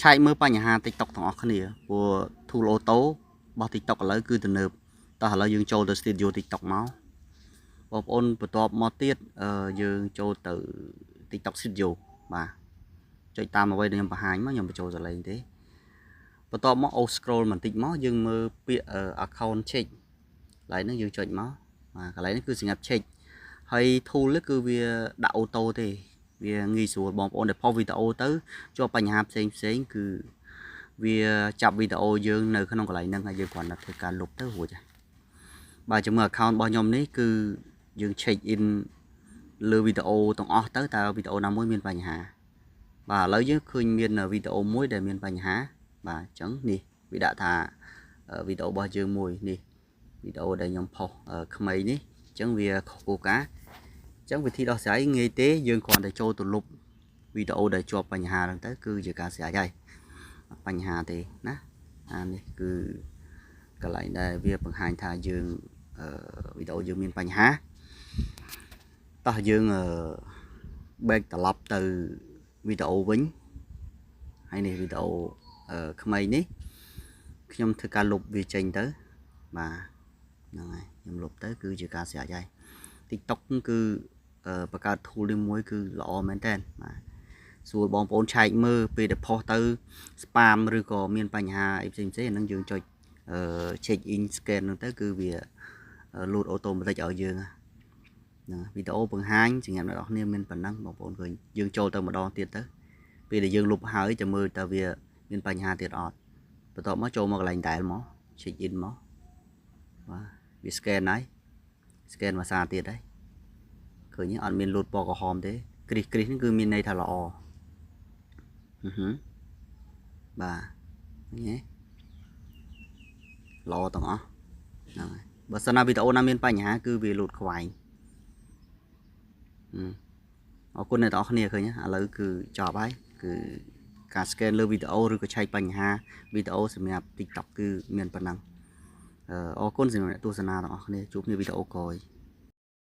ឆែកមើលបញ្ហា TikTok ទាំងអស់គ្នាព្រោះ tool auto របស់ TikTok ឥឡូវគឺទំនើបតោះឥឡូវយើងចូលទៅ studio TikTok មកបងប្អូនបន្ទាប់មកទៀតយើងចូលទៅ TikTok Studio បាទចុចតាមអ្វីដែលខ្ញុំបង្ហាញមកខ្ញុំបញ្ចូលសលេងទេបន្ទាប់មកអូ scroll បន្តិចមកយើងមើលពាក្យ account check កន្លែងហ្នឹងយើងចុចមកបាទកន្លែងនេះគឺសម្រាប់ check ហើយ tool នេះគឺវាដាក់ auto ទេវាងាយស្រួលបងប្អូនដែលផុសវីដេអូទៅជាប់បញ្ហាផ្សេងផ្សេងគឺវាចាប់វីដេអូយើងនៅក្នុងកន្លែងហ្នឹងហើយយើងគ្រាន់តែធ្វើការលុបទៅរួចហើយបាទជាមួយ account របស់ខ្ញុំនេះគឺយើង check in លើវីដេអូទាំងអស់ទៅតើវីដេអូណាមួយមានបញ្ហាបាទឥឡូវយើងឃើញមានវីដេអូមួយដែលមានបញ្ហាបាទអញ្ចឹងនេះវាដាក់ថាវីដេអូរបស់យើងមួយនេះវីដេអូដែលខ្ញុំផុសក្មីនេះអញ្ចឹងវាខុសគោលការណ៍អញ្ចឹងវិធីដោះស្រាយងាយទេយើងគ្រាន់តែចូលទៅលុបវីដេអូដែលជាប់បញ្ហាហ្នឹងទៅគឺជាការស្រេចហើយបញ្ហាទេណាអានេះគឺកន្លែងដែលវាបង្ហាញថាយើងវីដេអូយើងមានបញ្ហាតោះយើង back ត្រឡប់ទៅវីដេអូវិញហើយនេះវីដេអូក្មីនេះខ្ញុំធ្វើការលុបវាចេញទៅបាទហ្នឹងហើយខ្ញុំលុបទៅគឺជាការស្រេចហើយ TikTok គឺបង្កើត tool នេះមួយគឺល្អមែនតើបាទស្រួលបងប្អូនឆែកមើលពេលដែលផុសទៅ spam ឬក៏មានបញ្ហាអីផ្សេងផ្សេងហ្នឹងយើងចុច check in scan ហ្នឹងទៅគឺវា load automatic ឲ្យយើងហ្នឹងវីដេអូបង្ហាញសម្រាប់អ្នកនរគ្នាមានប៉ុណ្ណឹងបងប្អូនឃើញយើងចូលទៅម្ដងទៀតទៅពេលដែលយើងលុបហើយจะមើលតើវាមានបញ្ហាទៀតអត់បន្ទាប់មកចូលមកកន្លែងដែលមក check in មកបាទវា scan ហើយ scan ភាសាទៀតហើយឃើញអត់មានលោតពណ៌ក្រហមទេគ្រីសគ្រីសហ្នឹងគឺមានន័យថាល្អអឺហឺបាទឃើញទេល្អទាំងអស់ហ្នឹងហើយបើសិនណាវីដេអូណាមានបញ្ហាគឺវាលោតខ្វែងអរគុណអ្នកទាំងអស់គ្នាឃើញឥឡូវគឺចប់ហើយគឺការ scan លើវីដេអូឬក៏ឆែកបញ្ហាវីដេអូសម្រាប់ TikTok គឺមានប៉ុណ្ណឹងអរគុណសម្រាប់អ្នកទស្សនាទាំងអស់គ្នាជួបគ្នាវីដេអូក្រោយ។